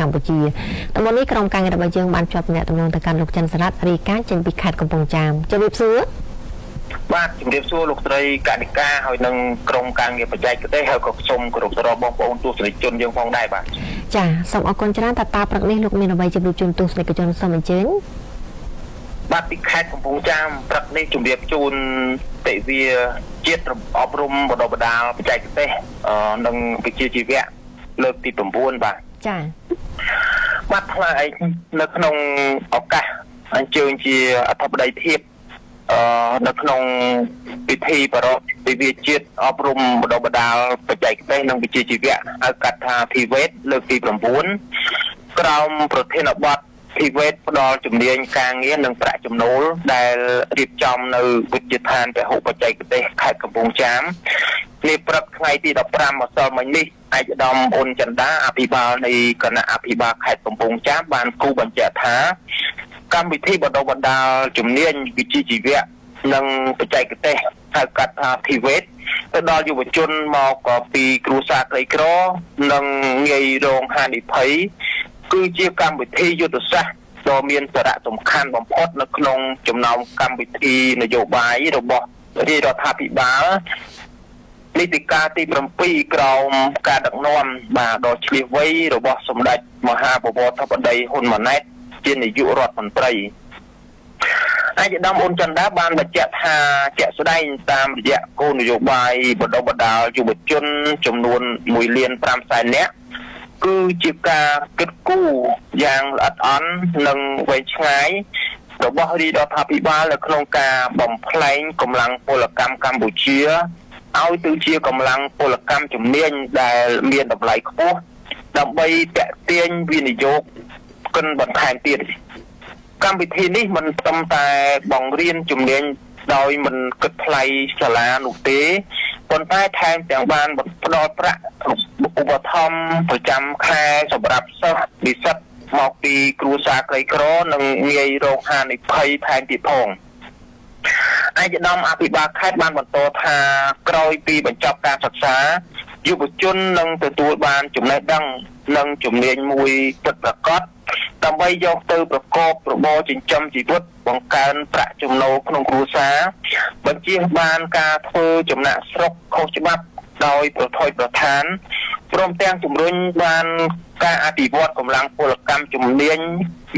កម្ពុជាតំបន់នេះក្រុមការងាររបស់យើងបានជាប់ទំនាក់ទំនងទៅកាន់លោកច័ន្ទសរ៉ាត់រាយការណ៍ចេញពីខេត្តកំពង់ចាមជម្រាបសួរ បាទជំរាបសួរលោកស្រីកនិកាហើយនិងក្រុមការងារបច្ចេកទេសហើយក៏សូមគោរពដល់បងប្អូនទស្សនិកជនយើងផងដែរបាទ ចាសូមអរគុណច្រើនតើតាព្រឹកនេះលោកមានអ្វីជម្រាបជូនទស្សនិកជនសូមអញ្ជើញ បាទពីខេត្តកំពង់ចាមព្រឹកនេះជំរាបជូនទិវាជាតិអប់រំបណ្ដុះបណ្ដាលបច្ចេកទេសនិងវិជ្ជាជីវៈលើកទី9បាទ ចា បាទថ្លែងនៅក្នុងឱកាសអញ្ជើញជាអធិបតីធៀបនៅក្នុងពិធីប្រារព្ធទិវាជាតិអប់រំបណ្ដុះបណ្ដាលបច្ចេកទេសនិងវិជ្ជាជីវៈហៅកាត់ថា TVET លើកទី9ក្រោមប្រធានបទ TVET ផ្ដល់ជំនាញការងារនិងប្រាក់ចំណូលដែលរៀបចំនៅវិទ្យាស្ថានពហុបច្ចេកទេសខេត្តកំពង់ចាមនាព្រឹកថ្ងៃទី15ម្សិលមិញនេះឯកឧត្តមអ៊ុនចន្ទាអភិបាលនៃគណៈអភិបាលខេត្តកំពង់ចាមបានគូបញ្ជាក់ថាកម្មវិធីបណ្ដុះបណ្ដាលជំនាញវិជ្ជាជីវៈនិងបច្ចេកទេសហៅកាត់ថា TVET ទៅដល់យុវជនមកពីគ្រួសារក្រីក្រនិងងាយរងហានិភ័យគឺជាកម្មវិធីយុទ្ធសាស្ត្រដ៏មានសារៈសំខាន់បំផុតនៅក្នុងចំណោមកម្មវិធីនយោបាយរបស់រាជរដ្ឋាភិបាលនីតិកាលទី7ក្រោមការដឹកនាំបាទដ៏ឆ្លៀសវៃរបស់សម្ដេចមហាបវរធិបតីហ៊ុនម៉ាណែតជានាយករដ្ឋមន្ត្រីឯកឧត្តមអ៊ុនចន្ទាបានបញ្ជាក់ថាជាក់ស្ដែងតាមរយៈគោលនយោបាយបណ្ដុះបណ្ដាលយុវជនចំនួន1លាន5សែននាក់គឺជាការគិតគូរយ៉ាងល្អិតល្អន់និងវែងឆ្ងាយរបស់រាជរដ្ឋាភិបាលនៅក្នុងការបំផ្លែងកម្លាំងពលកម្មកម្ពុជាឲ្យទៅជាកម្លាំងពលកម្មជំនាញដែលមានតម្លៃខ្ពស់ដើម្បីទាក់ទាញវិនិយោគកិនបន្ថែមទៀតកម្មវិធីនេះមិនត្រឹមតែបង្រៀនជំនាញដោយមិនគិតថ្លៃសាលានោះទេប៉ុន្តែថែមទាំងបានផ្ដល់ប្រាក់ឧបត្ថម្ភប្រចាំខែសម្រាប់សិស្សនិស្សិតមកពីគ្រួសារក្រីក្រនិងងាយរងហានិភ័យថែមទៀតផងឯកឧត្តមអភិបាលខេត្តបានបន្តថាក្រោយពីបញ្ចប់ការសិក្សាយុវជននឹងទទួលបានចំណេះដឹងនិងជំនាញមួយពិតប្រាកដដើម្បីយកទៅប្រកបរបរចិញ្ចឹមជីវិតបង្កើនប្រាក់ចំណូលក្នុងគ្រួសារបញ្ជៀសបានការធ្វើចំណាកស្រុកខុសច្បាប់ដោយប្រថុយប្រឋានព្រមទាំងជំរុញបានការអភិវឌ្ឍកម្លាំងពលកម្មជំនាញ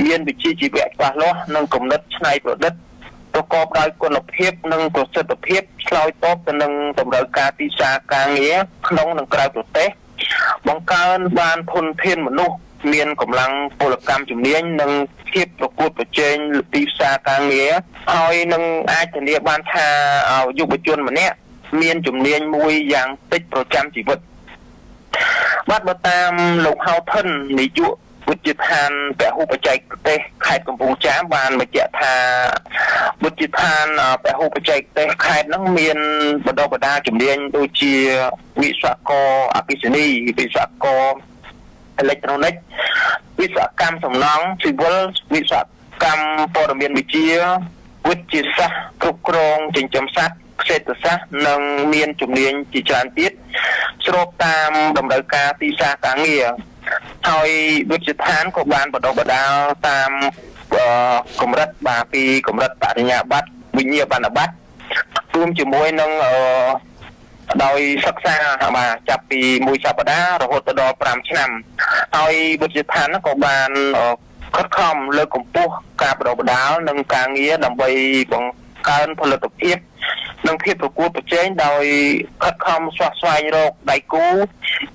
មានវិជ្ជាជីវៈច្បាស់លាស់និងគំនិតច្នៃប្រឌិតប្រកបដោយគុណភាពនិងប្រសិទ្ធភាពឆ្លើយតបទៅនឹងតម្រូវការទីផ្សារការងារក្នុងនិងក្រៅប្រទេសបង្កើនបានធនធានមនុស្សមានកម្លាំងពលកម្មជំនាញនិងភាពប្រកួតប្រជែងទីផ្សារការងារហើយនឹងអាចធានាបានថាយុវជនម្នាក់មានជំនាញមួយយ៉ាងតិចប្រចាំជីវិតបាទបើតាមលោកហៅធិននាយកវិទ្យាស្ថានពហុបច្ចេកទេសខេត្តកំពង់ចាមបានបញ្ជាក់ថាវិទ្យាស្ថានពហុបច្ចេកទេសខេត្តហ្នឹងមានបណ្ដុះបណ្ដាលជំនាញដូចជាវិស្វករអគ្គិសនីវិស្វករអេឡិចត្រូនិកវិស្វកម្មសំណង់ស៊ីវិលវិស្វកម្មព័ត៌មានវិទ្យាវិទ្យាសាស្ត្រគ្រប់គ្រងចិញ្ចឹមសត្វផ្សេងសាស្ត្រនិងមានជំនាញជាច្រើនទៀតស្របតាមតម្រូវការទីផ្សារការងារហើយវិទ្យាស្ថានក៏បានបណ្ដុះបណ្ដាលតាមកម្រិតបាទពីកម្រិតបរិញ្ញាបត្រវិញ្ញាបនបត្ររួមជាមួយនឹងដោយសិក្សាបាទចាប់ពីមួយសប្តាហ៍រហូតដល់5ឆ្នាំហើយវិទ្យាស្ថានក៏បានខិតខំលើកកម្ពស់ការបណ្ដុះបណ្ដាលនិងការងារដើម្បីបង្កើនផលិតភាពនិងភាពប្រកួតប្រជែងដោយខិតខំស្វះស្វែងរកដៃគូ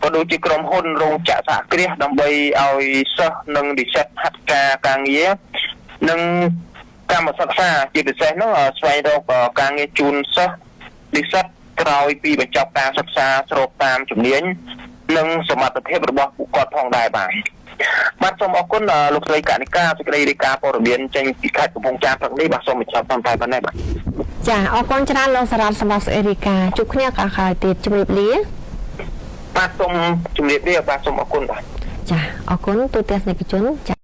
ក៏ដូចជាក្រុមហ៊ុនរោងចក្រសហគ្រាសដើម្បីឲ្យសិស្សនិងនិស្សិតហាត់ការការងារនិងកម្មសិក្សាជាពិសេសនោះស្វែងរកការងារជូនសិស្សនិស្សិតក្រោយពីបញ្ចប់ការសិក្សាស្របតាមជំនាញនិងសមត្ថភាពរបស់ពួកគាត់ផងដែរបាទបាទសូមអរគុណលោកស្រីកនិកាសេចក្តីរាយការណ៍ព័ត៌មានចេញពីខេត្តកំពង់ចាមព្រឹកនេះបាទសូមបញ្ចប់តាមតែប៉ុណ្ណេះបាទ ចាអរគុណច្រើនលោកសារ៉ាត់សម្រាប់សេចក្តីរាយការណ៍ជួបគ្នាក៏ក្រោយទៀតជម្រាបលា បាទសូមជម្រាបលាបាទសូមអរគុណបាទ ចាអរគុណទូទស្សនិកជនចា។